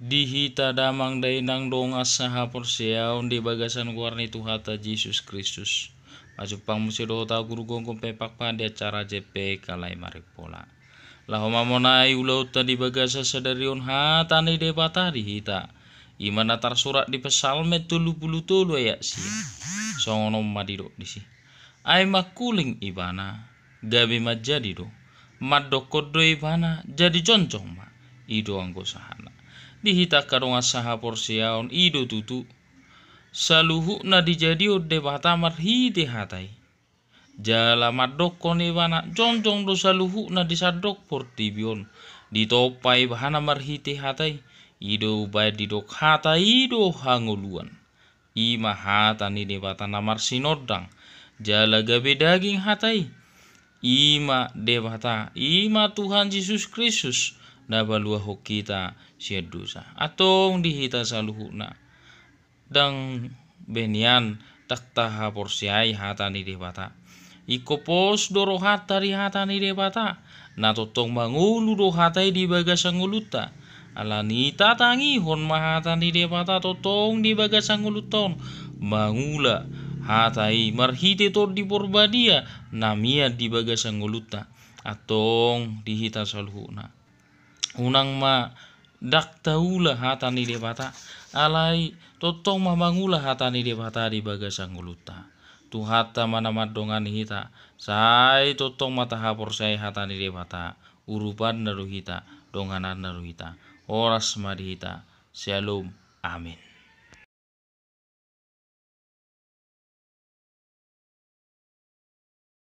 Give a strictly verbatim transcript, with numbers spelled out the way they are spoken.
Di hita damang dainang dongan sahaporseaon di bagasan goar ni Tuhanta Jesus Kristus. Pajumpang muse dohot ahu Guru Gonggo Pepak Pande acara J P Kalai Marimpola. Laho mamonai ulaonta di bagasan sadari on hata ni Debata di hita. I ma na tarsurat di Psalmen tolu pulu tolu ayat sia. Songon on ma didok disi. Ai mangkuling ibana, gabe manjadi do. Mandokkon do ibana, jadi jongjong ma. I do anggo sahatna. Di hita angka dongan sahaporseaon, i do tutu. Saluhutna dijadion Debata marhite hata i. Jala mandokkon ibana, jongjong do saluhutna di sandok portibi on. Ditompa ibana marhite hata i. I do umbaen didok hata i do hangoluan. I ma hata ni Debata na marsinondang, jala gabe daging hata i. I ma Debata, i ma Tuhan Jesus Kristus, na paluahon hita sian dosa. Antong di hita saluhutna. Ndang be nian ndang tahaporseai hata ni Debata. Ingkon pos do rohanta di hata ni Debata. Na tongtong mangolu do hata i di bagasan ngolunta. Alani i tatangihon ma hata ni Debata tongtong di bagasan ngolunta on. Mangula hata i marhite Tondi Porbadia na mian di bagasan ngolunta. Antong di hita saluhutna. Unang ma ndang taula hata ni Debata, alai tongtong ma mangula hata ni Debata di bagasan ngolunta. Tuhanta ma na mandongani hita, sai tongtong ma tahaporseai hata ni Debata, urupanna do hita, dongananna do hita. Horas ma di hita. Syalom. Amin.